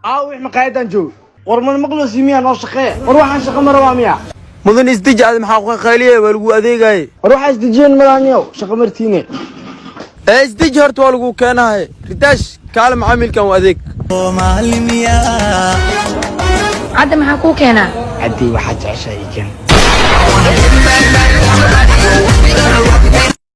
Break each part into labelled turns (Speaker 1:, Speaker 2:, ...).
Speaker 1: Aaw, wix maqaayadan joog. War man maqloosi miya? Noo shaqee. War waxaan shaqo ma rabaa miya?
Speaker 2: Mudan, isdeji. Aad maxaa ku qayliye? Waa lagu adeegaye.
Speaker 1: War waxaa isdejiyeen malaaniyow, shaqo martiine.
Speaker 2: Ee isdeji horta, waa lagu keenahay. Ritaash, kaale, macaamilkan u adeeg.
Speaker 3: Cadda, maxaa kuu keenaa?
Speaker 1: Caddii, waxaa jeceshahay ii keen.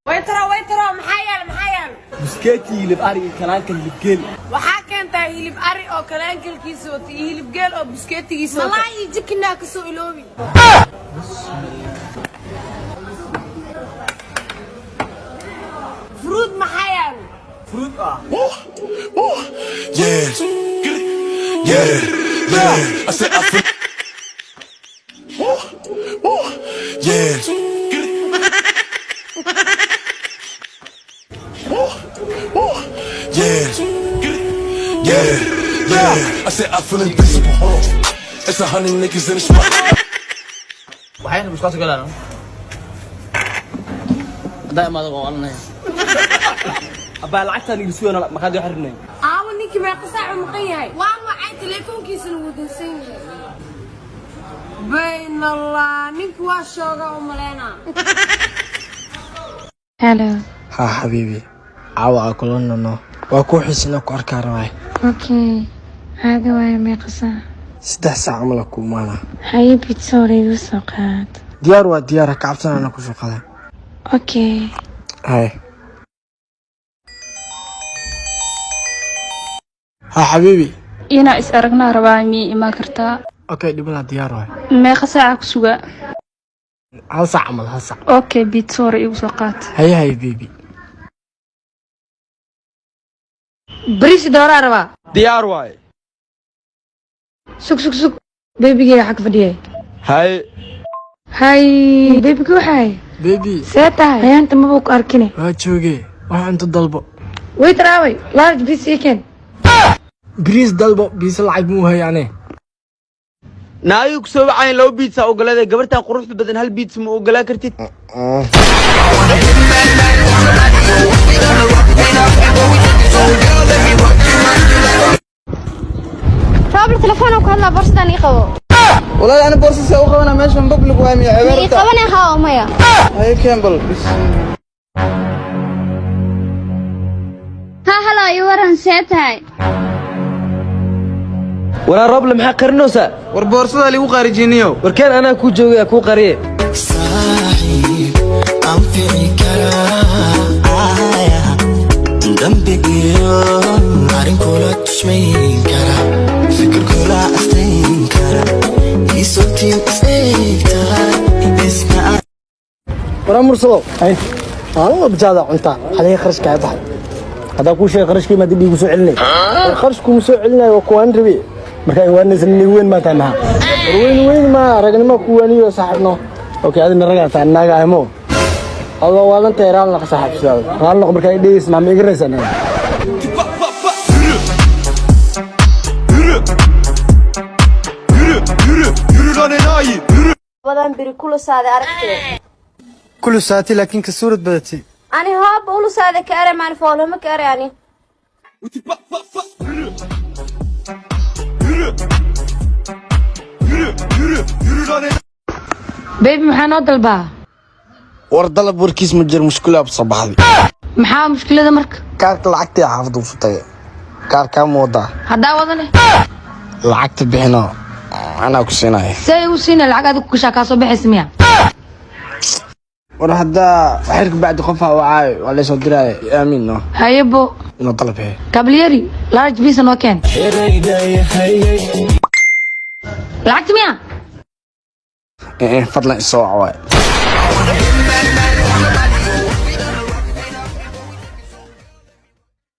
Speaker 4: Waytaro, waytaro, maxaa yaal, maxaa yaal?
Speaker 2: Buskeeti, hilib ari iyo kalaanka hilib geel.
Speaker 4: Waxaa keentaa hilib ari oo kalaankalkiisa wata iyo hilib geel oo buskeetigiisa wata. Malaa iyo jikinaa kasoo iloobi. Fruit maxaa yaal?
Speaker 5: Yeah. I said I feel. Yeah. Yeah. I said I feel invincible. Hold on. It's 100 niggas in the spot.
Speaker 6: Waxayna buskaas galaan haddaa imaado waa oranaya.
Speaker 2: Abaa, lacagtaan igu sugana maqaadi xirnay.
Speaker 4: Aawo ninkii? Meeqa saac uu maqan yahay? Waa wacay, teleefoonkiisana wuu dansan yahay. Bayn Allah, ninkii waa shooga u maleynaa.
Speaker 3: Hello.
Speaker 1: Haa xabiibi, caawa aa kula nono, waa kuu xiisina, ku arkaa rabaay.
Speaker 3: Okay, caadi waaye. Meeqa saac?
Speaker 1: 3 saac camala ku imaana.
Speaker 3: Haye, pizza hore igu soo qaad.
Speaker 1: Diyaar waa diyaar, ha ka cabsanana, kusoo qaada.
Speaker 3: Okay.
Speaker 1: Hay haa xabiibi.
Speaker 7: Inaa is aragnaa rabaa, miyay imaan kartaa?
Speaker 1: Okay, dhibala, diyaar waay.
Speaker 7: Meeqa saaca ku sugaa?
Speaker 1: 1 saac camal, 1 saac.
Speaker 7: Okay, pizza hore igu soo qaad.
Speaker 1: Haye haye baby.
Speaker 3: Bariis dooraa rabaa.
Speaker 2: Diyaar waaye.
Speaker 3: Sug, sug, sug, babygeyga xag fadhiyay.
Speaker 2: Haye.
Speaker 3: Hay babygi, waxay
Speaker 1: Baby.
Speaker 3: See tahay? Hayaanta maba ku arkine.
Speaker 1: Waa jooge, wax cunto dalbo.
Speaker 3: Waiter, aaway? Large pizza ii keen.
Speaker 1: Bariis dalbo, biise lacag muu hayaane.
Speaker 2: Naayu ku soo wacayn, laba pizza ogolaada. Gabartan quruxda badan hal pizza ma ogolaa kartid?
Speaker 8: Robert, telefoon ku hadlaa, boorsadaan ii qabo.
Speaker 2: Walaal, ana boorsa see u qabana? Meeshan public waay, miya?
Speaker 8: Ii qabane, haa maya?
Speaker 2: Haye, Campbell.
Speaker 8: Ha, halo, ii waran, see tahay?
Speaker 2: Walaa Roble, maxaa qarinaysaa? War boorsada ligu qaarijiniyo. Warkeen, anaa kuu joogaya, kuu qariye.
Speaker 9: Anfici karaa dambigiyo arrinkula tusmayn kara, fikirkula astayn kara, isoltiin is-eegtaa isna.
Speaker 1: Waraa mursado, maalin walba jaada cuntaa, xaliga qarashka kaa baxay.
Speaker 10: Haddaa kuu sheegay qarashkii, ma dib iigu soo celinay?
Speaker 1: War qarash kuma soo celinayo, waa kuwaan rabe.
Speaker 10: Marka iwaanaysa, nin weyn maa tahay maxaa?
Speaker 1: War weyn weyn ma ragnimo kuwaaniyo saaxiibno.
Speaker 10: Okay, adina ragaa tahay, naaga ahmo.
Speaker 1: Adoo waalantahay, raal naqa saaxiib sidaada.
Speaker 10: Raal noq. Markaa i dhegeysa, maxaa ma iga raysaan?
Speaker 5: Yürü. Yürü. Yürü. Yürü lan enayi. Yürü.
Speaker 8: Badan biri kulusaade aragtee.
Speaker 2: Kulusaati, laakiin ka suurad badatay.
Speaker 8: Ani hooba ulusaade ka ere maan foolhuma ka ere ani.
Speaker 5: Yürü. Yürü. Yürü. Yürü. Yürü lan enayi.
Speaker 3: Baby, maxaa noo dalbaa?
Speaker 1: War dalab warkiis ma jiro, mushkilaa soo baxday.
Speaker 3: Maxaa mushkilada marka?
Speaker 1: Kaarka lacagtii xaafadda u tagay, kaarkaa ma wadaa?
Speaker 3: Haddaa wadane.
Speaker 1: Lacagta bixino, anaa ku siinaya.
Speaker 3: See igu siina lacag? Adigu kushaa kaa soo baxaysa miya?
Speaker 1: War haddaa waxyar ka bacdi qof ha wacaayo, waa laysoo diraayo, aamin no.
Speaker 3: Hayebo.
Speaker 1: Inuu dalab hee.
Speaker 3: Kabalyeri, large pizza noo keen. Lacagta miya?
Speaker 1: Eh, fadlan isoo wac waay.